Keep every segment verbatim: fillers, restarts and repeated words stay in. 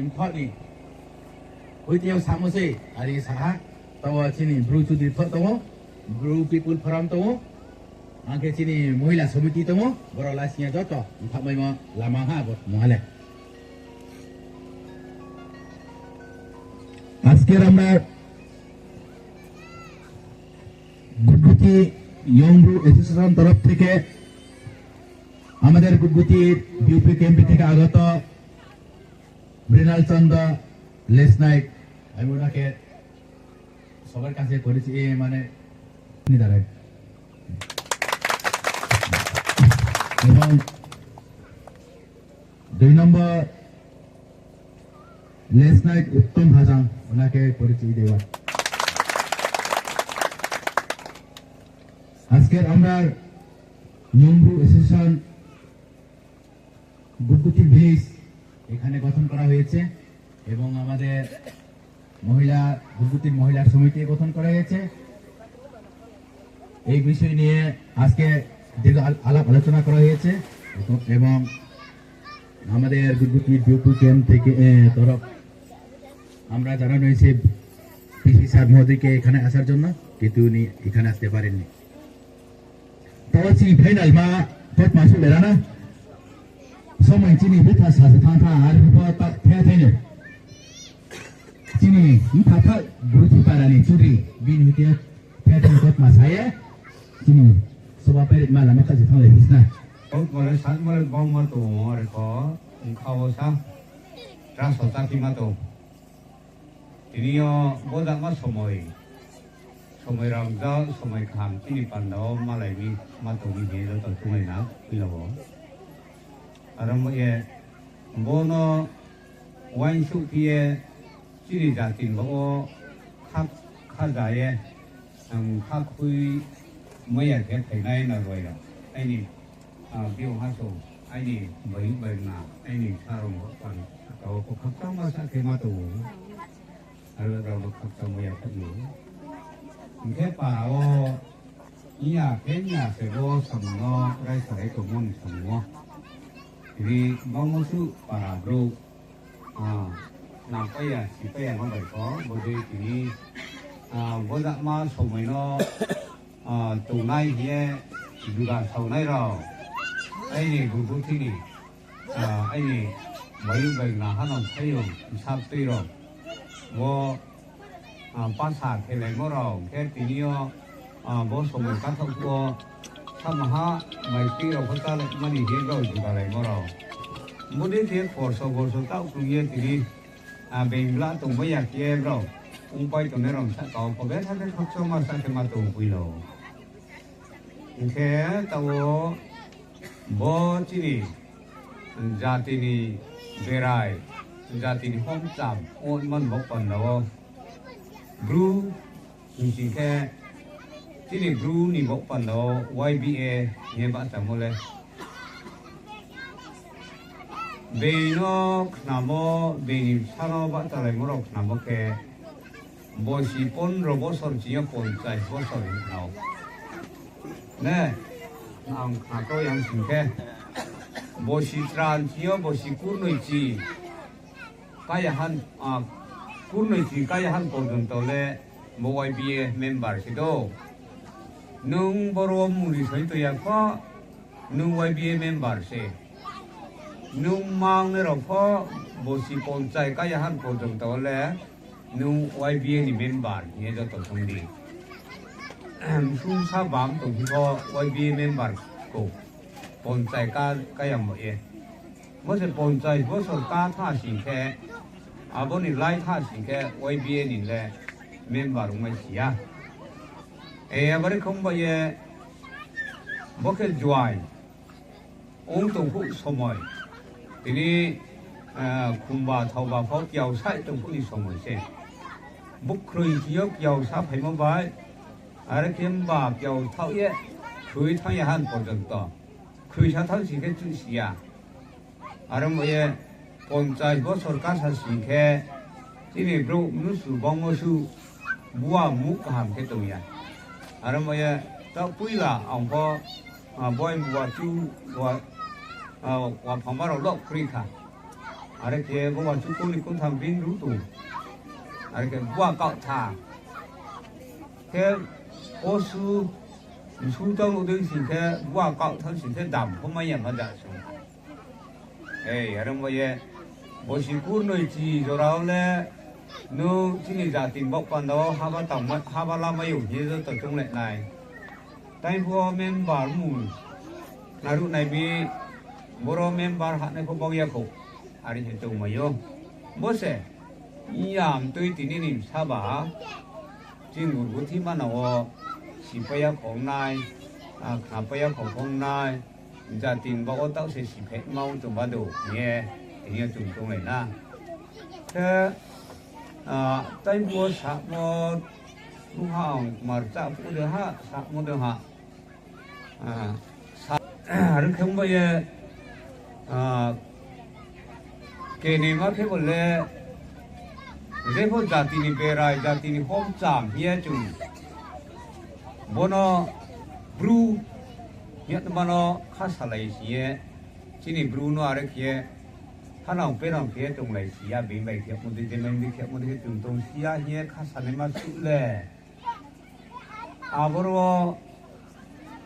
Mthoh ni hoite yo samo se, are sa ha, taoh wo chini Bru Chudri Mthoh tong ou, Bru People Forum tong ou, ang khe chini Mohila Somiti tong ou, boro lasing ya joto mthoh maimo lama ha bo mungha le. আজকের আমরা গুটগুটি young Bru association তরফ থেকে আমাদের গুটগুটির BUP camp থেকে আগত মৃণাল চন্দ্র লেসনাইট, আমি ওনাকে সবার কাছে পরিচয়, এ, মানে, নিদারাই। এবং দুই নম্বর লেসনাইট উত্তম হাজাং, ওনাকে পরিচয় দেওয়া। আজকের আমরা ইয়ং ব্রু অ্যাসোসিয়েশন গুটগুটি ভিলেজ এখানে গঠন করা হয়েছে এবং আমাদের মহিলা, গুটগুটির মহিলা সমিতি গঠন করা হয়েছে। এই বিষয় নিয়ে আজকে দীর্ঘ আল-, আলাপ আলোচনা করা হয়েছে এবং, এবং আমাদের গুটগুটি বিউপি ক্যাম্প থেকে, এ, তরফ আমরা জানানো হয়েছে পিসি স্যার মহোদয়কে এখানে আসার জন্য, কিন্তু উনি এখানে আসতে পারেননি। Taoh chini final ma, kot ma suh le ra na. Somoi chini butha sa se thanng tha, are pho ta the thai no. Chini mpha tha Guruthi para ni churi, bini hoite the thai kot ma sa ye. Chini soba peri ma lama kha se thanng le hisna. Kot ma le sat ma le bang ma tong, are pho, ongkha wo sa. Tra so ta phi ma tong. Tini yo bo jama somoi, somoi rang jao, somoi kaham chini panda wo malai ni ma tong ni hing ye joto chunglai na pila wo. Aro mo ye bo no uaingsouh phi ye chini jati ni baoh wo kha, khaja ye, ang kha khui mai ya khe phainai na roi rao. Aini Ah, biyong ha so, aini bai, bai na, aini sarong rao pan, tao pho khakchangma sa khe ma tong ou. Aro rao no khakchangma ya khe ou. Hing khe para wo, iya khe iya se bo samung no raisa rai tongmo ni samung wo. Ri bangmo suh para brouh, ah, nangpai ya, sipai ya no bai pho, bodei tini, ah, bo jama somoi no, ah, tongnai hing ye juga saonai rao, aini gubu thini, ah, aini bayu bai na ha no thai yo, bsa tui rao, bo, ah, pasa khelaimo rao, khe tini yo, ah, bo somoi kathaoh phuh wo, samaha mai tui rao pho chálai mani hing ye brao juga laimo rao. Bodei khe borso borso taoh krung ye tini, ah, beng bla tongbai ya khe brao ongpai tongnai rao sa kau pho betha khe khakchangma sa khe ma tong pui lo. Hing khe taoh wo bo chini jati ni berai, jati ni homcham, o man bo panda wo Bru hing sing khe, chini Bru ni bo panda wo Y B A hing ye bahchamo le. Bini no khnamo, bini bsa no bahchalaimo rao khnamo khe, bosi pondro bosor chini yo ponchais bosor hing khna ou. Ne, ang khna kau yang sing khe, bosi tran chini yo bosi kurnoi chi, kaya han, ah, kurnoi chi kaya han porjonto le bo Y B A member se do. Nung boro wo muri soi to ya pho, nung Y B A member se. Nung mangnai rao pho bosi ponchais kaya han porjonto le nung Y B A ni member hing ye joto song di. Bsung sa bam tong phi pho Y B A member kou. Ponchais ka, kaya mo ye. Bo se ponchais bosor ka tha sing khe, abo ni lai tha sing khe Y B A ni le member ongmai si ya. E, abari khong ba ye, bo khe juai ong tong phuh somoi. Tini, eh, khumba thaoba pho kiao sai tong phuh ni somoi se. Bukhroi chi yo kiao sa phaimo bai, are khe mba kiao thaoh ye, khroi thanng ya han porjonto. Khroi sa thanng sing khe chuh si ya. Are mo ye ponchais bosor kasa sing khe, chini brouh mnusu bangmo suh, buwa muh kaham khe tong ya. Are mo ye, taoh poila ang pho, ah, boin buwa chu, wa, ah, waphangma rao loh khroi kha. Are khe bo wachu kong ni kongtham bini ruh tong. Are khe bua kaoh tha. Khe osu msu tang dei sing khe bua kaoh tha sing khe dam pho mai ya ma ja sung. Ei, are ong ba ye, bosi kurnoi chi jora wo le, nung chini jati ni baoh panda wo haba tangma, haba lamai ou hing ye joto chounglai nai. Tai phuh wo member mung naruh nai mi, boro member hahnai pho bau ya khou, are se choungmai ou. Bo se, yam tui tini ni bsa ba, chini gurguthi mana wo, sipai ya khou nai, a, khnapai ya khou khou nai, jati ni baoh wo taoh se siphehma ong tong ba do hing ye, tini yo chung chounglai na. Khe, a, tai bo samo, nuha ang kmar chá phuh de ha, samo de ha. A, sa, are khe ong ba ye, a, kenima khe bo le, jepho jati ni berai, jati ni hom cham hing ye chung. Bono Bru hing ye tma no kha salai si ye, chini Bru no are khe ye, hanang penang khe ye tonglai si ya, being bai khe mo dei, jemai dei khe mo dei khe chung tong si ya hing ye kha sanaima suh le. Aboro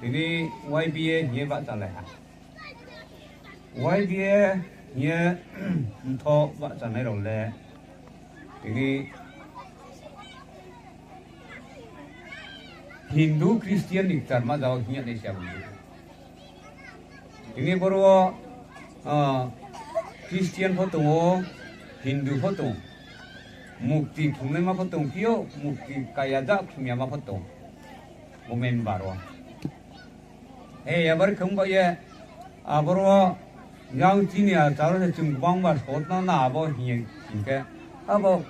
tini Y B A hing ye bahchalai ha. Y B A hing ye mthoh bahchanai rao le tini Hindu Christian ni kcharma jao hing ye nai se abo. Tini boro wo, a, Christian pho tong ou, Hindu pho tong ou. Mukti khlumnaima pho tong phi ou, mukti kaya ja khlum yama pho tong ou. Bo member wo. He, abar khe ong ba ye, aboro wo, yang chini achar wo se chung gbangma sotna na abo hing ye sing khe, abo,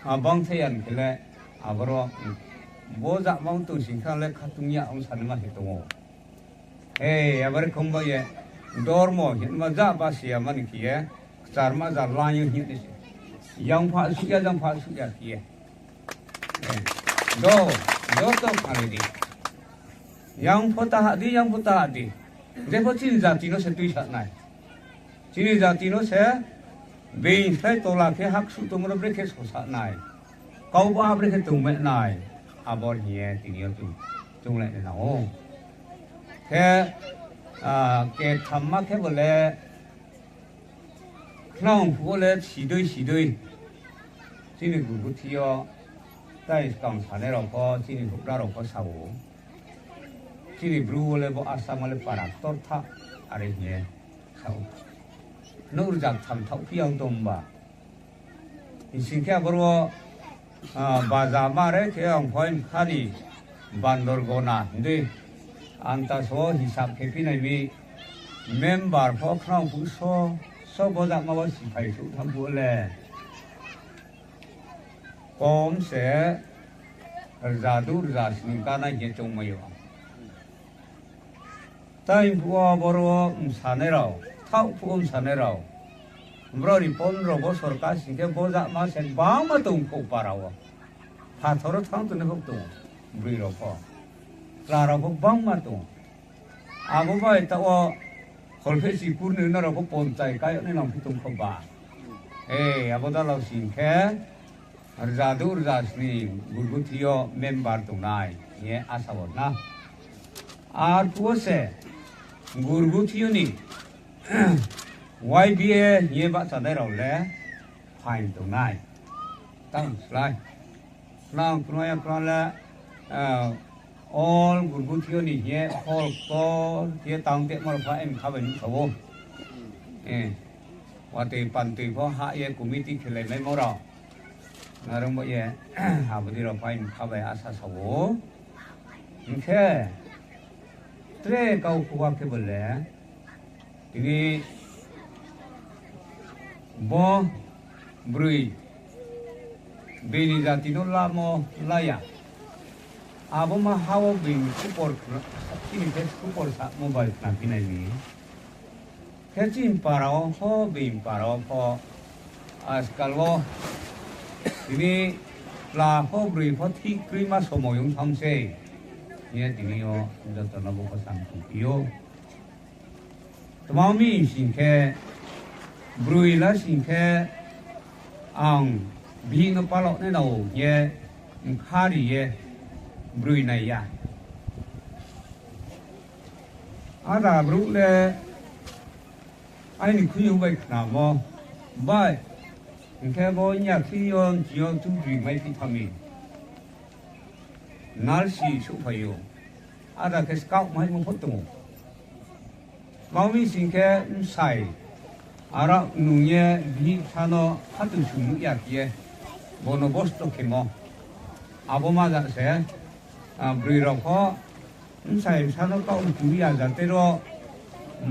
a, bang se yan khe le, aboro, bo jama ong tong sing khe le khatung ya ong sanaima se tong ou. He, abar khe ong ba ye, dormo hingma ja ba se ya mani khe ye, kcharma ja la ye hing ye se. Yang pha suh ya, jang pha suh ya khe ye. He, do, do to khalai di. Yang pho ta ha di, yang pho ta ha di. Jepho chini jati no se tuisa nai. Chini jati no se being slái tola khe haksuh tongmo no brekhe sosa nai. Kauba brekhe tongmai nai. Abo hing ye tini yo chung, chounglai nai nang ou. Khe, a, kethamma khe bo le, khnang phuh wo le sidoi sidoi. Chini gurguthi yo, tai skang sanai rao pho, chini houhgra rao pho sa ou. Chini Bru wo le bo Assam wo le para ktortha, are hing ye sa ou. Nouh rza ktham thaoh phi yang tong ba. Hing sing khe aboro, a, bajama re khe ang phai mkha ni bandor gona hing dei. Anta so hisab khe phi nai mi member pho khnang phuh so, so bojama wo siphai souh tham phuh le. Kom se rza du rza sning kanai hing ye choungmai ou. Tai phuh wo boro wo msanai rao, thaoh phuh wo msanai rao. Brao ni pondro bosor ka sing khe bojama se gbangma tong khou para wo. Phathar wo thanng tongnai pho tong ou, broi rao pho. Chla rao pho gbangma tong ou. Abo bai taoh wo kholphehchi kurnoi no rao pho ponchai kai yag nai nang phi tong kho ba. E, abo dalao sing khe, rza du rza sning gurguthi yo member tongnai hing ye asa wo na. Arphuh wo se gurguthi yo ni Y B A hing ye bahchanai rao le phaing tongnai. Tang slái. Khnang khnang ya khnang le, all gurguthi yo ni hing ye hall ktor khe ye tang temo rao pha mkha bai nuhsa ou. Watoi pantoi pho hah ye committee khelai maimo rao. Are ong ba ye, abo dei rao pha mkha bai asa sa ou. Hing khe, tre kau khuwa khe bo le, tini bo broi bini jati no lamo la ya. Abo ma ha wo bini khupor khna, chini khe khupor samo bai khna phi nai ni. Khe chini para wo pho, bini para wo pho, ajkal wo tini chla pho broi pho thik kroima somoi ong tham sei. Hing ye tini yo joto no bo pho samsung phi ou. Tma mi sing khe, Broi la sing khe ang bihih no palaoh nai nao hing ye mkha ri ye broi nai ya. Ada brouh le aini khuiyong bai khnamo bai, hing khe bo nya thing yo nching yo tubri mai phi thami. Nalsi souhphai ou. Ada khe skaoh maimo pho tong ou. Tma mi sing khe bsai aro nung ye bihih bsa no khatungsung nuh ya khe ye bono bosto khemo. Abo ma ja se, a, broi rao pho bsai bsa no kaoh mchu ya jate ro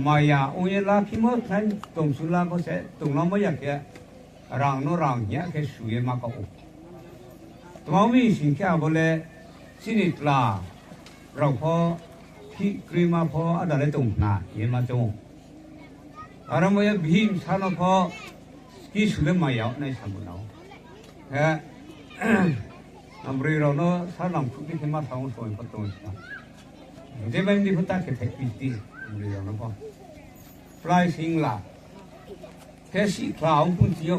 maya ong ye laphimo khnai tongsu la bo se tonglamo ya khe rang no rang hing ya khe su ye ma kaoh ou. Tma mi sing khe abo le chini chla rao pho phih kroima pho ada le tong khna hing ye ma choung ou. Aro mo ye bihih bsa no pho kisu le maya nai samung nao. Khe, broi rao no sa nang phuh di khe ma sa ong soi pho tong khna. Je bai di pho ta khe thai phi di, broi rao no pho. Plai sing la. Khe sihkhla ong phuh ching yo